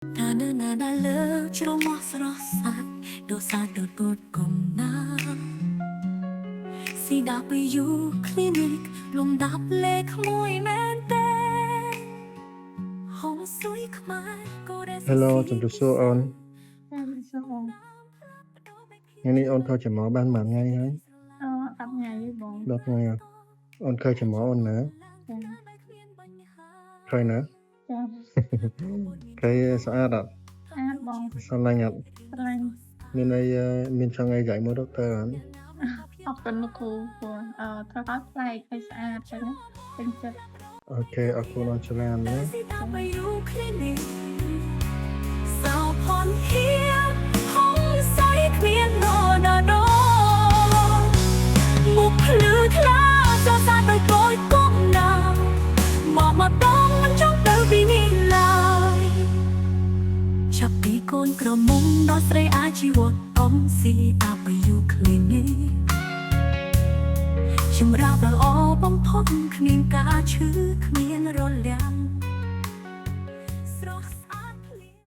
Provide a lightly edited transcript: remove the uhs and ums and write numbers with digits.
តានៅណាណាលើជ្រមស្រស់ស្អាតដូចសាដូចកូនកំណា CW Clinic លំដាប់លេខមួយមែនទេហងស៊ុយខ្មែរក៏ដែល Hello ជំរាបសួរអូន ចាជំរាបសួរបង ថ្ងៃនេះអូនខើច្មោបានប៉ុន្មានថ្ងៃហើយ អឺ10ថ្ងៃទេបង 10ថ្ងៃហើយអូនខើច្មោអូនណា ចា ឃើញណា ចា ឃើញស្អាតអត់ ស្អាតបង ស្រឡាញ់អត់ ស្រឡាញ់ មានអីមានចង់អីចែកមួយដុកទ័រអត់ អរគុណលោកគ្រូព្រោះអឺធ្វើឲ្យប្លែកហើយស្អាតចឹងណាពេញចិត្ត OK អរគុណអូនច្រើនណា CW Clinic សោភនហៀហងសៃគ្មាននរណាដមុខភ្លឺថ្លាសរសើរដោយកយគុំណាមកមកដងមិនចង់ទៅពីនេះឡើយចាប់ពីកូនក្រមុំដល់ស្រីអាជីវតអំ CW Clinic សម្រាប់ដ៏ល្អបំផុតគ្មានការឈឺគ្មាន